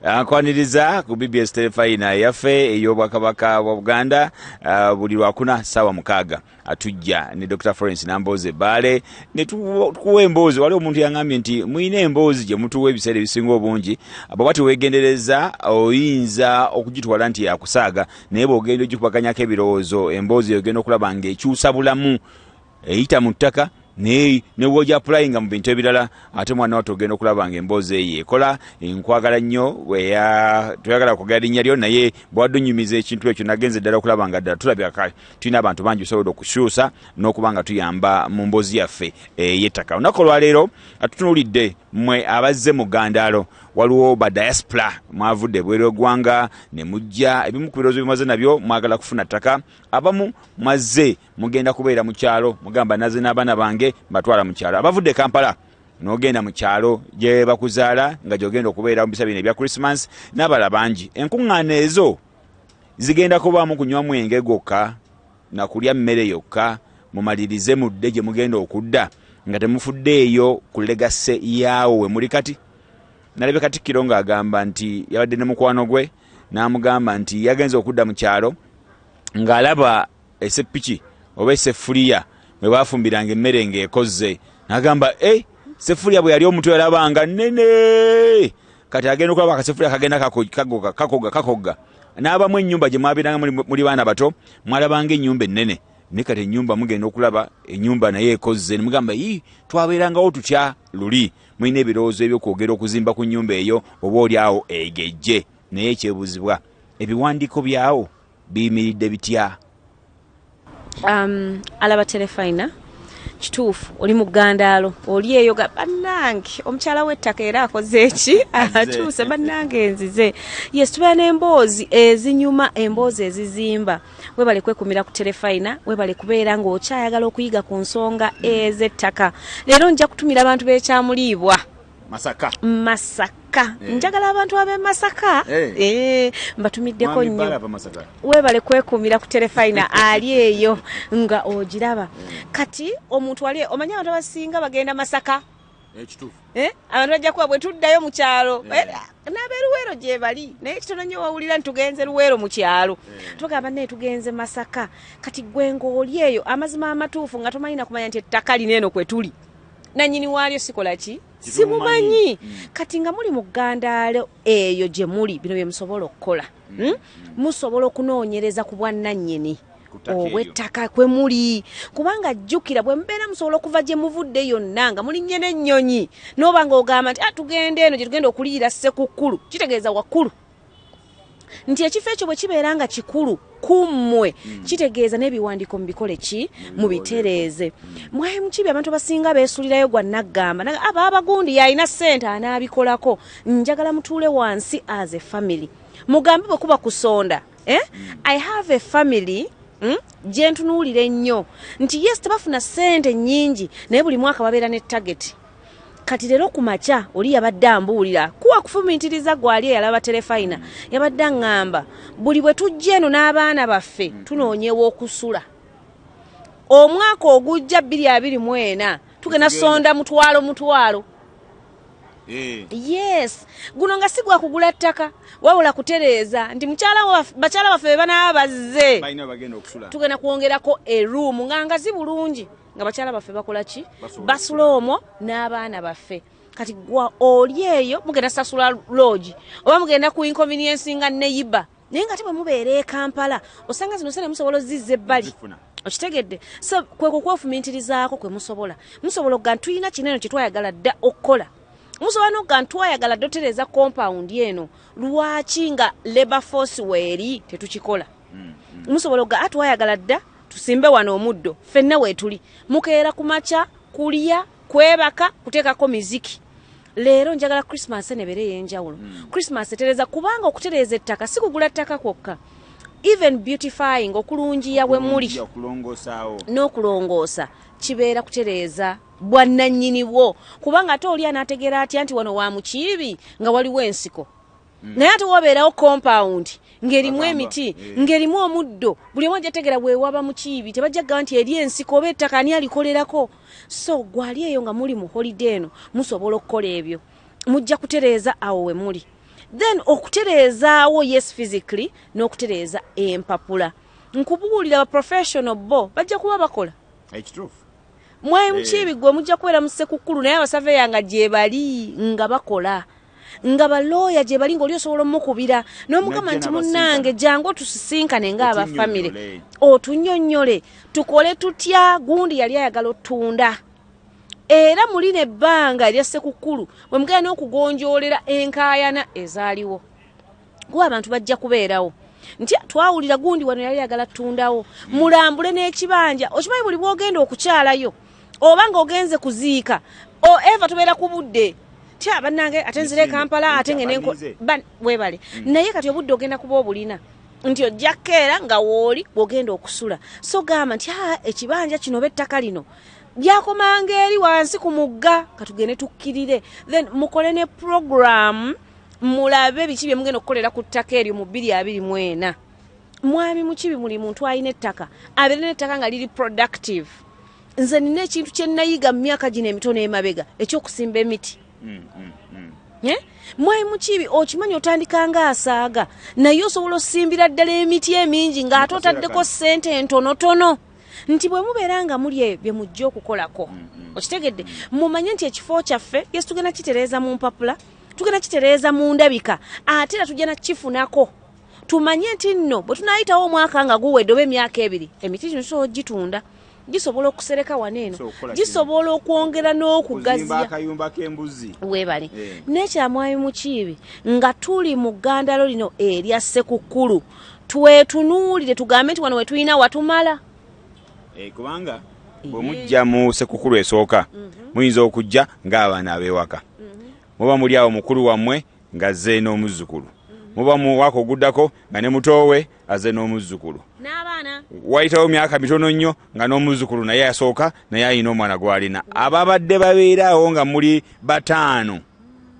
Nkwaniriza ku BBS Terefayina eyaffe ey'Obwakabaka bwa Buganda. Buli Lwakuna ssaawa 6 atujja ne Dr Florence Nambooze Bbaale ne tukuwa emboozi. Waliwo omuntu yaŋambye nti mulina emboozi gye mutuwa ebiseera ebisinga obungi, bw'oba teweegendereza oyinza okugitwala nti yakusaaga, naye bw'ogenda ogikubaganyako ebirowoozo, emboozi eyo ogenda okulaba ng'ekyusa bulamu, eyita mu ttaka, naye newojaapplyinga mu bintu ebirala. Ate mwana wattu ogenda okulaba nga emboozi eyo ekola. Nkwagala nnyo, toyagala kwogera linnya lyo, naye bwadde onyumiza ekintu ekyo, nagenze ddala okulaba nga ddala tulabika tulina abantu bangi tusobola okukyusa n'okuba nga tuyamba mu mboozi yaffe ey'ettaka. Olunaku olwaleero tutunuulidde mmwe abazze mu ggandaalo. Waliwo ba diaspora, mwavudde ebweru eggwanga ne mujja, ebimu ku birowoozo bimaze nabyo mwagala kufuna ttaka. Abamu mwazze mugenda kubeera mu kyalo, mugamba naze n'abaana bange mbatwala mu kyalo. Abavudde Kampala n'ogenda mu kyalo gye bakuzaala nga gyogenda okubeera mu bisa bino ebya Christmas n'abala bangi. Enkuŋŋaana ezo zigenda kubaamu kunywa mwenge gwokka na kulya mmere yokka, mumalirize mudde gye mugenda okudda nga temufuddeeyo ku legacy yaawo we muli. Kati nalabye Katikkiro ng'agamba nti yabadde ne mukwano gwe, n'amugamba nti yagenze okudda mu kyalo ng'alaba esepiki oba eseffuliya mwe baafumbiranga emmere ng'ekozze, n'agamba e sefuliya bwe yali omuto yalabanga nnene, kati agenda okulaba akasefuliya kagenda kakoga kakoga kakoga. N'abamu ennyumba gye mwabiranga muli baana bato mwalabanga ennyumba ennene, naye kati ennyumba mugenda okulaba ennyumba naye ekozze, nemugamba, "Ii, twabeerangawo tutya luli?" Mulina ebirowoozo ebyokwogera okuzimba ku nnyumba eyo oba oli awo egejje, naye ekyebuzibwa, ebiwandiiko byawo biyimiridde bitya? Alaba Terefayina, kituufu oli mu ggandaalo, oli eyo ga bannange, omukyala w'ettaka era akoze eki, atuuse, bannange nzize. Yes, tubeera n'emboozi ezinyuma, emboozi ezizimba. Webale kwekumira ku Terefayina, webale kubeera ng'okyayagala okuyiga ku nsonga ez'ettaka. Leero nja kutumira abantu b'ekyamuliibwa. Masaka. Masaka. Njagala abantu ab'e Masaka. Mbatumiddeko Mwami nnyo. Bbaale ava Masaka. Weebale kwekuumira ku Terefayina ali eyo nga ogiraba. Kati omuntu ali, omanyi abantu abasinga bagenda Masaka. Ekituufu. Eh? Abantu bajja kuba bwe tuddayo mu kyalo. N'ab'e Luweero gye bali, naye kitono nnyo wawulira nti tugenze Luweero mu kyalo. Tugamba naye tugenze Masaka. Kati gwe ng'oli eyo, amazima amatuufu nga tomanyi nakumanya nti ettaka lino eno kwe tuli, nannyini waalyo sikola ki, simumanyi. Kati nga muli mu ggandaalo eyo gye muli, bino bye musobola okukola. Musobola okunoonyereza ku bwannannyini Ku ttaka eryo. obw'ettaka kwe muli, kubanga jjukira bwe mubeera musobola okuva gye muvudde yonna nga mulinnye n'ennyonyi, n'oba ng'ogamba nti, "Ah, tugenda eno gye tugenda okuliira Ssekukkulu," kitegeeza wakkulu nti ekifo ekyo bwe kibeera nga kikulu ku mmwe, kitegeeza n'ebiwandiiko mubikole ki, mubitereeze. Mwayi mukibi, abantu abasinga beesulirayo gwa naggamba aba abagundi yalina ssente anaabikolako. Njagala mutuule wansi as a family, mugambe bwe kuba kusonda, eh? I have a family, gye ntunuulira ennyo nti yes, tebafuna ssente nnyingi, naye buli mwaka babeera ne target. Kati leero ku makya oli yabadde ambuulira kuwa kufumiitiriza gwali eyalaba Terefayina, yabadde aŋŋamba buli bwe tujja eno n'abaana baffe tunoonyewo okusula. Omwaka ogujja 2024 tugenda sonda mutwalo mutwalo. Yes, guno nga si gwa kugula ttaka wabula kutereeza nti bakyala baffe be banaaba bazze balina bagenda okusula, tugenda kwongerako eruumu nga ngazi bulungi nga bakyala baffe bakola ki, Basobola. Basula omwo n'abaana baffe. Kati gwa oli eyo mugenda sasula lodge oba mugenda ku inconvenience nga neighbor, naye nga ate bwe mubeera e Kampala osanga zino sente musobola ozizza ebbali. Ozifuna. Okitegedde? So kwe kukwefumiitirizaako kwe musobola. Musobola okuga nti tulina kino eno kye twayagala dda okukola. Musobola n'okuga nti twayagala dda otereeza compound eno, lwaki nga labor force weeri tetukikola? Musobola okuga a twayagala dda tusimbe wano omuddo, ffenna weetuli mukeera ku makya kulya, kwebaka, kuteekako miziki. Leero njagala Christmas eno ebeere ey'enjawulo. Christmas etereza, kubanga okutereeza ettaka si kugula ttaka kwokka, even beautifying, okulungiya we muli. Okulongoosaawo. N'okulongoosa kibeera kutereeza bwannannyini bwo, kubanga ate oli anaategeera atya nti wano wa mukiibi nga waliwo ensiko? Naye ate wabeerawo compound ng'erimu Bagamba, emiti, eh. ng'erimu omuddo, buli omu ajja tegeera weewaba mukiibi. Tebajja kugamba nti eri ensiko oba ettaka ani alikolerako. So gwali eyo nga muli mu holiday eno, musobola okukola ebyo, mujja kutereeza awo we muli. Then okutereezaawo, yes, physically, n'okutereeza empapula. Nkubuulira, baprofessional bo bajja kuba bakola. Ekituufu. Mwami Mukiibi, gwe mujja kubeera mu Sekukkulu, naye abasaveya nga gye bali nga bakola, nga balooya gye bali, ng'oli osobola omukubira n'omugamba Najja nti munnange, n'abasinkana. Jangu otusisinkane ng'abafamire, Otunnyonnyole. otunnyonnyole tukole tutya. Gundi yali ayagala otunda, era mulina ebbanga erya Sekukkulu bwe mugenda n'okugonjoolera enkaayana ezaaliwo, kuba abantu bajja kubeerawo nti twawulira gundi wano yali ayagala ttundawo. Mulambule n'ekibanja. Okimanyi buli bwogenda okukyalayo oba ng'ogenze kuziika o eva tubeera ku budde ti bannange, ate nzire e Kampala, ate ngende Baninze. Weebale. Naye kati obudde ogenda kuba obulina nti ojja kukeera nga wooli bw'ogenda okusula, so gamba nti a ekibanja kino oba ettaka lino byakomanga eri wansi ku mugga, katugende tukkirire. Then mukole ne program, mulabe biki bye mugenda okukolera ku ttaka eryo mu 2024. Mwami Mukibi, muli muntu alina ettaka abeere n'ettaka nga liri productive. Nze nina ekintu kye nayiga mu myaka gino emitono emabega, ekyokusimba emiti. Eh? Mwami Mukibi, okimanyi otandika nga asaaga, naye osobola osimbira ddala emiti emingi ng'ate Mu kaseera otaddeko kano. ssente entonotono, nti bwe mubeera nga muli ebyo bye mujja okukolako, okitegedde, mumanye nti ekifo kyaffe, yes, tugenda kitereeza mu mpapula, tugenda kitereeza mu ndabika, ate era tujja nakifunako. Tumanye nti nno bwe tunaayitawo omwaka nga guwedde oba emyaka 2, emiti gino tusobola ogitunda, gisobola okusereka wano eno, So, okukola gisobola okwongera kuzimba n'okugaziya. Akayumba k'embuzi. Weebale. Eh. N'ekyamwami Mukiibi, nga tuli mu ggandalo lino erya Sekukkulu, twetunuulire tugambe nti wano we tulina watumala. Eh, kubanga bwe mujja mu Sekukulu esooka, muyinza okujja ng'abaana ab'ewaka, muba muli awo, mukulu wammwe ng'azze n'omuzzukulu, muba mu mwaka oguddako nga ne mutoowe azze n'omuzzukulu, n'abaana. Wayitawo myaka mitono nnyo nga n'omuzzukulu naye asooka naye alina omwana gw'alina. Ababadde babeeraawo nga muli bataano,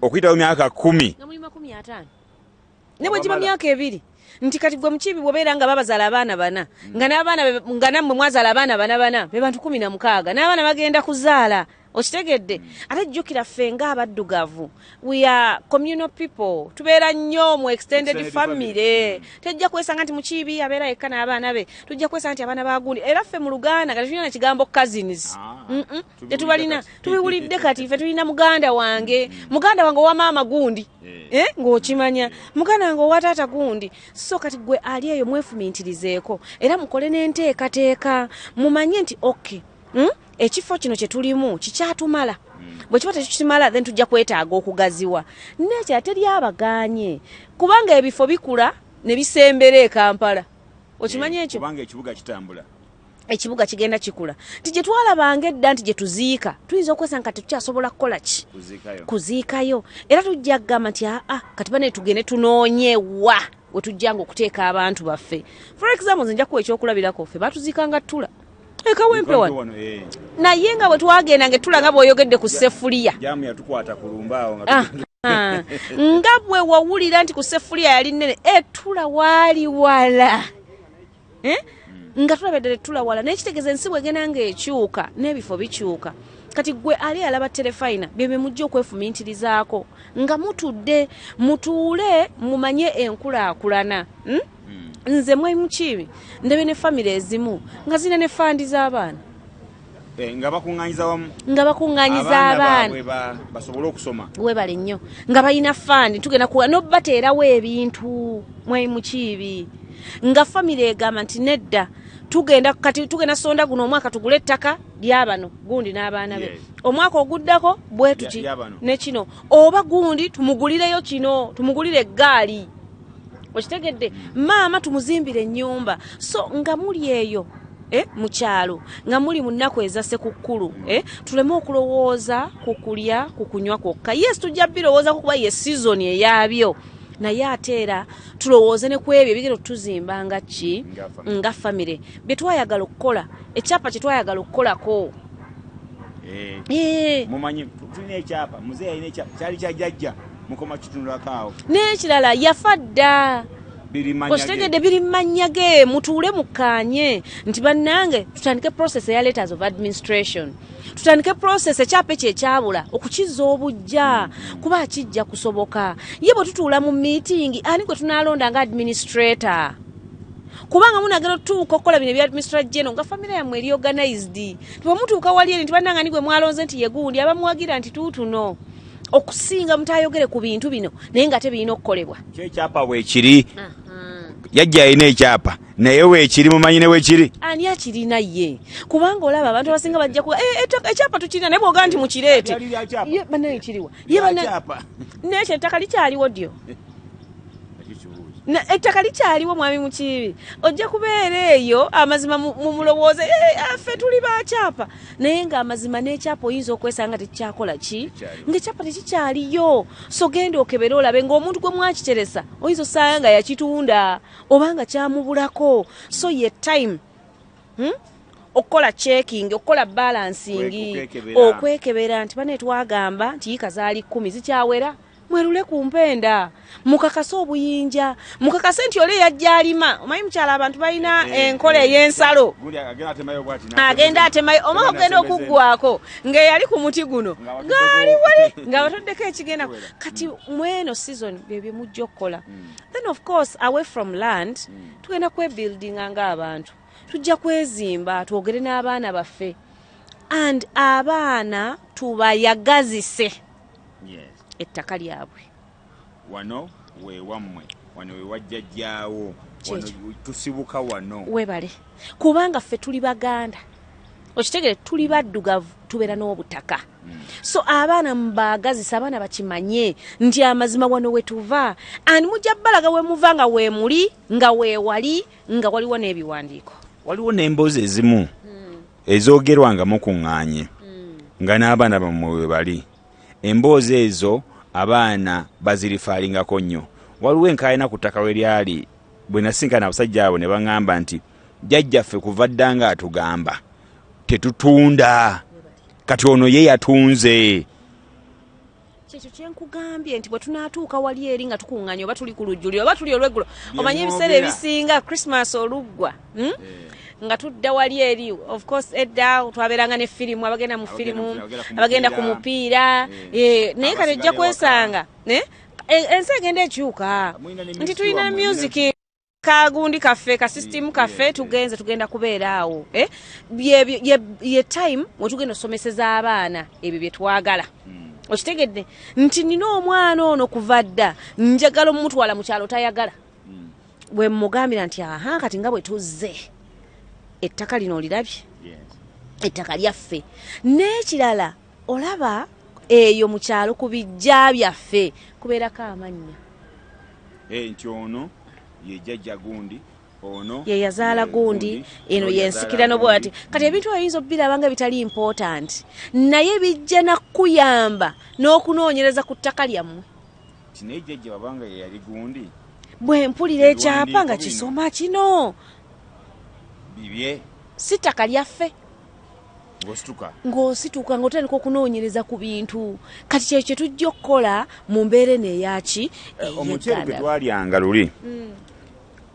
okuyitawo myaka 10, nga muli 50, ne bwe giba Abamala. myaka 2, nti kati gwe Mukiibi bwobeera nga babazaala abaana bana, nga n'abaana nga nammwe mwazaala abaana bana bana, be bantu 16, n'abaana bagenda kuzaala, okitegedde? Ate jjukira ffe ng'abaddugavu, we are communal people, tubeera nnyo mu extended Extended family. Family. Tejja kwesanga nti Mukiibi abeera yekka n'abaana be, tujja kwesanga nti abaana bagundi. Era ffe mu Luganda nga tetulina na kigambo cousins. Ah, tubiwulidde Tetubalina. Kati. Tubiwulidde kati. Ffe tulina muganda wange, muganda wange owa maama gundi, Eh. eh, ng'okimanya muganda wange owa taata gundi. So kati gwe ali eyo, mwefumintirizeeko era mukole n'enteekateeka, mumanye nti okay, Ekifo kino kye tulimu kikyatumala? Bwe kiba tekikimala, then tujja kwetaaga okugaziwa. Nekyala teri abagaanye, kubanga ebifo bikula ne bisembera e Kampala, okimanyi ekyo? Kubanga ekibuga kitambula. Ekibuga kigenda kikula, nti gye twalabanga edda nti gye tuziika, tuyinza okwesanga kati tukyasobola kukola ki? Kuziikayo. Kuziikayo. Era tujja kugamba nti aa, kati bane tugende tunoonye wa we tujjanga okuteeka abantu baffe. For example, nze nja kuwa ekyokulabirako, ffe batuziikanga ttula ekawempe wano, Wano, eh. naye nga bwe twagendanga ettula, nga bw'oyogedde ku sefuliya, Jaamu yatukwata ku lumbaawo nga Ah, nga bwe wawulira nti ku sefuliya yali nnene, ettula waali wala. Eh? Nga tulaba eddala ettula wala, naye kitegeeza ensi bwegenda ng'ekyuka n'ebifo bikyuka. Kati gwe ali alaba Terefayina, bye bye mujja okwefumintirizaako nga mutudde, mutuule mumanye enkulaakulana, Nze mwai Mukiibi, ndabye ne famire ezimu nga zirina ne fund z'abaana. Eh, nga bakuŋŋanyiza wamu. Nga bakuŋŋanyiza abaana abaana baabwe basobole okusoma. Webale nnyo. Nga balina fund, tugenda kuwa nobateerawo ebintu. Mwai Mukiibi, nga famire egamba nti nedda, tugenda kati tugenda sonda guno omwaka tugule ettaka lyabano gundi n'abaana be, omwaka oguddako bwe tuti Lyabano. ne kino, oba gundi tumugulireyo kino, tumugulire eggaali, okitegedde? Maama tumuzimbire ennyumba. So nga muli eyo, mu kyalo, nga muli mu nnaku eza Sekukkulu, tuleme okulowooza ku kulya, ku kunywa kwokka. Yes, tujja birowoozako kuba ye season eyaabyo, naye ate era tulowooze ne ku ebyo ebigenda okutuzimba nga ki? Nga family. Nga famire, bye twayagala okukola, ekyapa kye twayagala okukolako. Eh, Eh, mumanyi tulina ekyapa, muzeeyi alina ekyapa, kyali kya jjajja, mukoma kitunulako awo. N'ekirala, yafa dda. Okitegedde? Biri mumanya ge. Mutuule mukkaanye nti bannange, tutandike process eya letters of administration, tutandike process ekyapa ekyo ekyabula okukizza obujja, kuba kijja kusoboka. Ye bwe tutuula mu meeting, ani gwe tunaalonda nga administrator? Kubanga munagenda otutuuka okukola bino ebya administrator general nga famire yammwe eri organized. Bwe mutuuka wali eri nti bannange, ani gwe mwalonze nti ye gundi abamuwagira nti tuutuno okusinga mutayogere ku bintu bino, naye nga tebirina okukolebwa. Kyekyapa weekiri, yajja alina ekyapa, naye weekiri, mumanyi ne weekiri. Ani akirina ye? Kubanga olaba abantu abasinga bajja kuga, "Eh, ekyapa tukirina," naye bw'ogaa nti mukireete. Lyali lya kyapa. Ye bannange kiriwa ye Kyapa. Nekyo ettaka likyaliwo ddyo? Ettaka likyaliwo, mwami Mukiibi. Ojja kubeera eyo amazima mumulowooze, "Eh, ffe tuli bakyapa," naye ng'amazima n'ekyapa oyinza okwesanga tekikyakola ki, Tekikyaliwo. Ng'ekyapa tekikyaliyo. So genda okebere olabe ng'omuntu gwe mwakiteresa oyinza osanga nga yakitunda oba nga kyamubulako. So ye time, Okukola checking, okukola balancing. Okwekebera. Okwekebera nti bane twagamba nti yiika zaali 10 zikyawera, mwerule ku mpenda, mukakase obuyinja, mukakase nti oli eyajja alima. Omanyi mukyala, abantu balina enkola ey'ensalo. Agenda atemayo oma ogenda okuggwako ng'eyali ku muti guno ngaali wali nga batoddeko ekigenda. Kati mweno season byebyo mujja okukola. Then of course, away from land, tugenda kwebuildinga ng'abantu, tujja kwezimba, twogere n'abaana baffe, and abaana tubayagazise ettaka lyabwe. Wano wewammwe, wano wewajjajjaawo. Kyekyo. Tusibuka wano. Webale, kubanga ffe tuli Baganda, okitegere, tuli baddugavu, tubeera n'obutaka. So abaana mubaagazisa, abaana bakimanye nti amazima wano wetuva, and mujja balaga wemuva nga weemuli, nga weewali, nga waliwo n'ebiwandiiko. Waliwo n'emboozi ezimu ezoogerwa nga mukuŋŋaanye nga n'abaana bammwe we bali. Emboozi ezo abaana bazirifaalingako nnyo. Waliwo enkaayana ku ttaka we lyali, bwe nasinkana abasajja abo ne baŋŋamba nti jjajjaffe kuva dda nga atugamba tetutunda, kati ono ye yatunze. Kyekyo kyenkugambye nti bwe tunaatuuka wali eri nga tukuŋŋanya, oba tuli ku lujjuliro oba tuli olweggulo, omanyi ebiseera ebisinga Christmas oluggwa, Nga tudda wali eri, of course edda twabeeranga ne firimu, abagenda mu firimu, abagenda ku mupiira, naye kati ojja kwesanga ensi egenda ekyuka nti tulina music kagundi kaffe, ka system kaffe, tugenze tugenda kubeera awo, eh? Ye time wetugenda osomeseza abaana ebyo bye twagala. Okitegedde nti nina omwana ono kuva dda njagala omutwala mu kyalo, tayagala. Bwe mugambira nti aha, kati nga bwe tuzze, ettaka lino olirabye, ettaka lyaffe. N'ekirala, olaba eyo mu kyalo ku bijja byaffe kubeerako amannya. Nti ono ye jjajja gundi, ono ye yazaala gundi, eno yensikirano bwati. Kati ebintu oyinza obiraba nga bitali important, naye bijja nakuyamba n'okunoonyereza ku ttaka lyammwe. Naye jjajja babanga ye yali gundi. Bwe mpulira ekyapa nga kisoma kino bibye, si ttaka lyaffe. Ng'osituka. Ng'osituka ng'otandika okunoonyereza ku bintu. Kati kyekyo kye tujja okukola mu mbeera eno eyaki. Omuceere gwe twalyanga luli,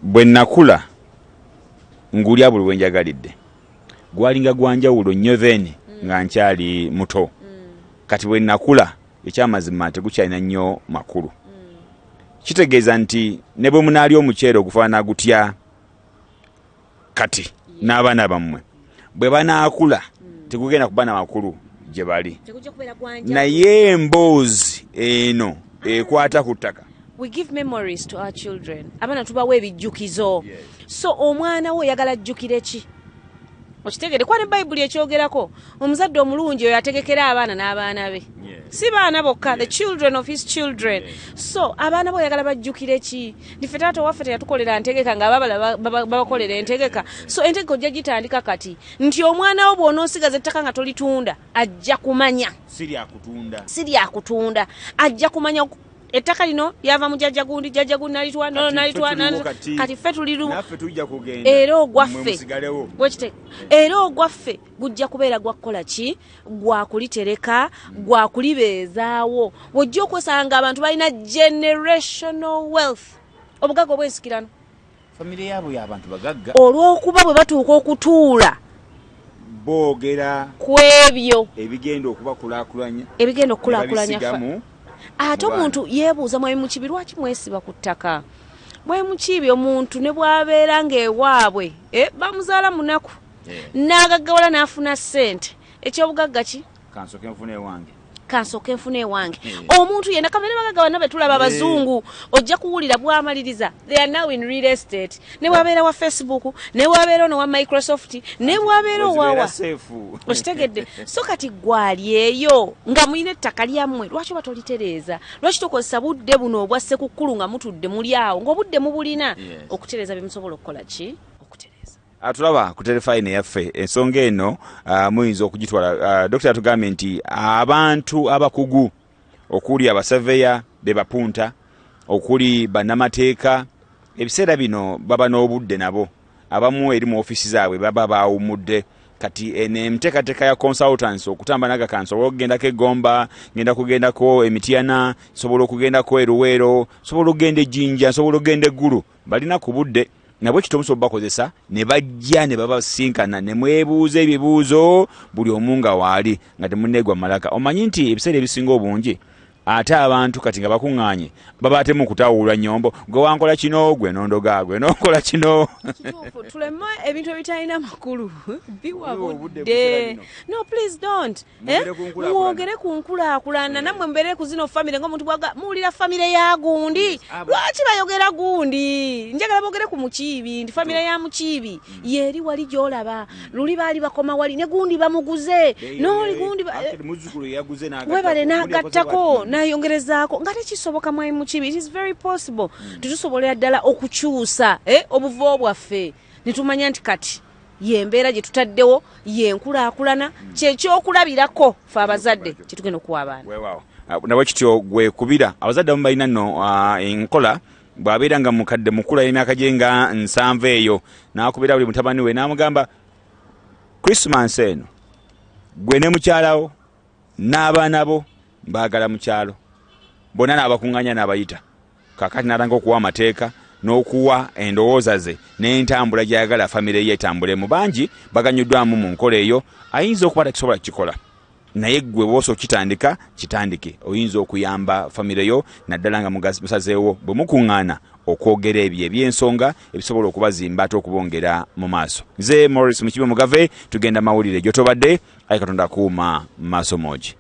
bwe nakula ngulya buli bwe njagalidde, gwalinga gwa njawulo nnyo then nga nkyali muto. Kati bwe nakula, ekyamazima tegukyalina nnyo makulu. Kitegeeza nti ne bwe munaali omuceere ogufaanana gutya kati n'abaana bammwe bwe banaakula, tegugenda kuba na makulu gye bali. Naye emboozi eno ekwata ku ttaka. We give memories to our children. Abaana tubawa ebijjukizo. So omwana we oyagala ajjukire ki? Okitegere, kuba ne Bayibuli ekyogerako, omuzadde omulungi oyo ategekera abaana n'abaana be, si baana bokka, the children of his children. So abaana bo oyagala bajjukire ki? Ndife taata owaffe teyatukolera ntegeka, nga ababala babakolera entegeka. So entegeka ojja gitandika kati nti omwana wo bw'onoosigaza ettaka nga tolitunda, ajja kumanya si lyakutunda. Si lyakutunda. Ajja kumanya ettaka lino lyava mu jjajja gundi, jjajja gundi nalitwa nalitwa. Kati ffe tuliru naffe tujja kugenda. Era ogwaffe Mmwe musigalewo. Wekite, era ogwaffe gujja kubeera gwakukola ki? Gwakulitereka, gwakulibeezaawo. Wojja okwesanga abantu balina generational wealth. Obugagga obwensikirano. Famire yaabwe y'abantu bagagga. Olw'okuba bwe batuuka okutuula boogera ku ebyo ebigenda okubakulaakulanya, ebigenda okukulaakulanya. Babisigamu. Ate mu baana. Omuntu yeebuuza, mwami Mukibi, lwaki mwesiba ku ttaka? Mwami Mukibi, omuntu ne bw'abeera ng'ewaabwe bamuzaala munaku, n'agaggawala n'afuna ssente, ekyobugagga ki? Kansooke nfuna ewange. Kansooke nfuna ewange. Omuntu yenna kamere bagagga banna betulaba, abazungu, ojja kuwulira bwamaliriza they are now in real estate, ne bwabeera wa Facebook, ne bwabeera ono wa Microsoft, ne bwabeera owawa. Wezibeera safe. Okitegedde? So kati gwali eyo nga mulina ettaka lyammwe, lwaki oba tolitereeza? Lwaki tokozesa budde buno obwa Sekukkulu nga mutudde muli awo, ng'obudde mubulina okutereeza bye musobola okukola ki? Okutereeza. Atulaba ku terefayina yaffe, ensonga eno muyinza okugitwala. Dokita atugambye nti abantu abakugu okuli abasaveya be bapunta, okuli bannamateeka, ebiseera bino baba n'obudde, nabo abamu eri mu ofiisi zaabwe baba bawummudde. Kati eno enteekateeka ya consultants okutamba naga, nsobola okugendako egomba, ngenda kugendako emityana, nsobola okugendako eruweero, nsobola okugenda ejjinja, nsobola okugenda eggulu, balina ku budde nabwe kito musobola bakozesa ne bajja ne babasinkana ne mwebuuza ebibuuzo, buli omu nga waali, nga temunneegwa malaka. Omanyi nti ebiseera ebisinga obungi ate abantu kati nga bakuŋŋaanye baba ate mu kutawulwa nnyombo, gwe wankola kino, gwe nondoga, gwe nonkola kino. Kituufu, tuleme ebintu ebitalina makulu biwa Biwa obudde budde. buseera bino. No, please don't. Eh? Mwogere ku nkulaakulana. Mwogere ku nkulaakulana, nammwe mubeere ku zino famire, ngaomuntu bwaga muwulira famire ya gundi. Lwaki bayogera gundi? Njagala boogere ku Mukiibi nti famire ya Mukiibi yeeri wali gy'olaba, luli baali bakoma wali ne gundi bamuguze n'oli gundi Muzzukulu yaguze n'agattako. Webale. Gundi yakoze N'agattako, bw'ati. n'ayongerezaako, nga tekisoboka. Mwami Mukiibi, it is very possible. Tetusobolera ddala okukyusa obuvo bwaffe ne tumanya nti kati yembeera gye tutaddewo yenkulaakulana, kyekyokulabirako fe abazadde kyetugenda okuwa abaana. Weewaawo. Nabwe kityo gwekubira abazadde abamu balina nno enkola, bw'abeera nga mukadde mukulu emyaka gye nga 70 eyo, n'akubira buli mutabani we n'amugamba, Christmas eno gwe ne mukyalawo n'abaana bo mbaagala mu kyalo, bonna n'abakuŋŋaanya n'abayita. Kakati n'atandika okuwa amateeka n'okuwa endowooza ze n'entambula gy'ayagala famire ye etambulemu. Bangi baganyuddwamu mu nkola eyo. Ayinza okuba takisobola kukikola, naye gwe bwosa okitandika, kitandike. Oyinza okuyamba famire yo, naddala nga musazeewo bwe mukuŋŋaana okwogera ebyo ebyensonga ebisobola okubazimba ate okubongera mu maaso. Nze Maurice Mukibi Mugave, tugenda mawulire gyotobadde. Ayi Katonda akuuma maaso moogi.